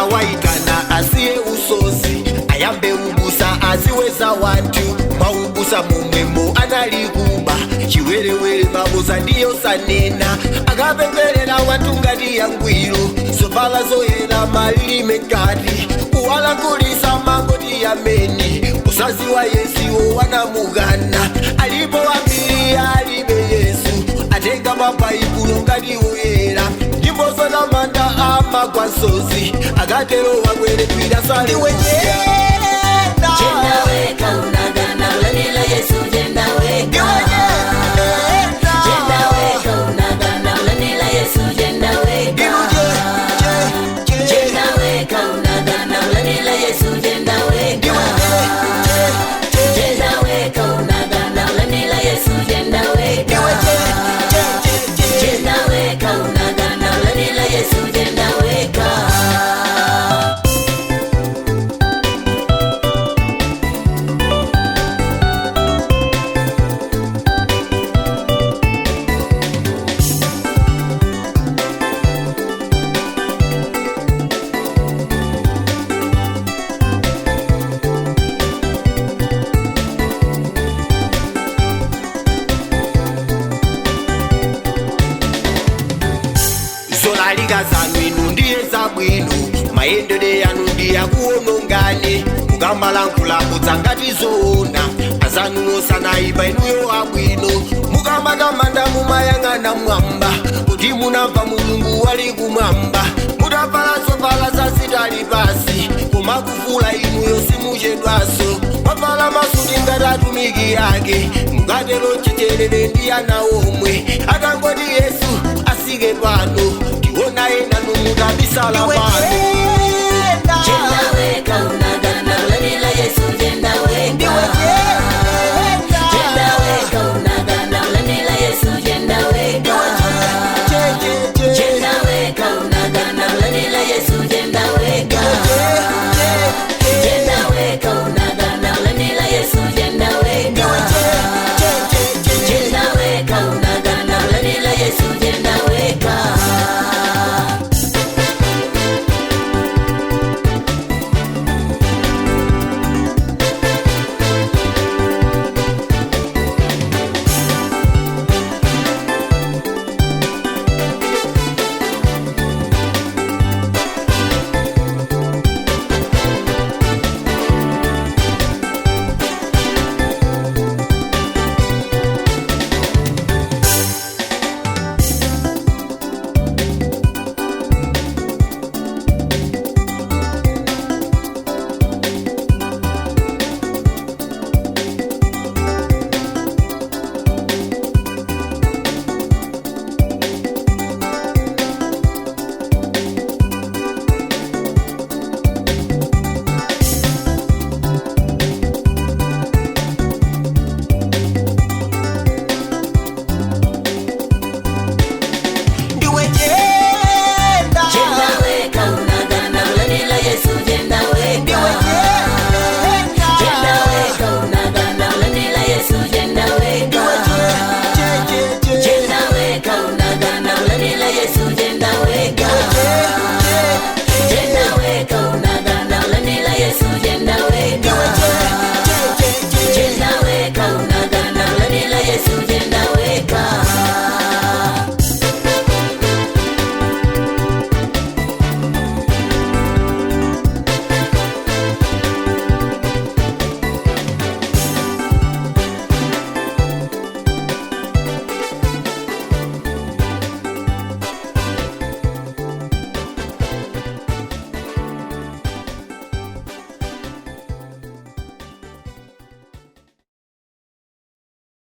Anawaitana asiye usozi, ayambe ubusa aziweza wantu. Maubusa mumwemo analikuba chiwerewere, mabusa ndiyo sanena. Akapemberera wanthu ngati yangwiro, zovala zoyera, malilime ngati kuwalankhulisa mangoti ameni. Kusaziwa Yesuwo wanamukana. Alipo ambiri alibe Yesu, atenga mabaibulo ngati woyera, nyimbo zotamanda amagwansozi, akatero wakwerekwira sale. Jenda weka unagana ulanila Yesu, jenda weka. Jenda weka unagana ulanila Yesu, jenda weka. Jenda weka unagana ulanila Yesu, jenda weka. Jenda weka unagana ulanila Yesu, jenda weka. Jenda weka unagana ulanila Yesu, jenda weka. Zolalika zanu inu ndiye zabwino, mayendedwe yanu ndiye akuwonongani. Mukamalankhula ngati zoona, azanu osanayipa, inuyo abwino. Mukamakamanda mumayang'ana mwamba, kuti munamva Mulungu wali kumwamba. Mutavala zovala zazitali pasi, koma kuvula inuyo simuchedwaso. Mavala masuti ngati atumiki ake, mukatero chicherere ndi ana omwe. Atangoti Yesu asike pano, tiona ena numutabisala pano.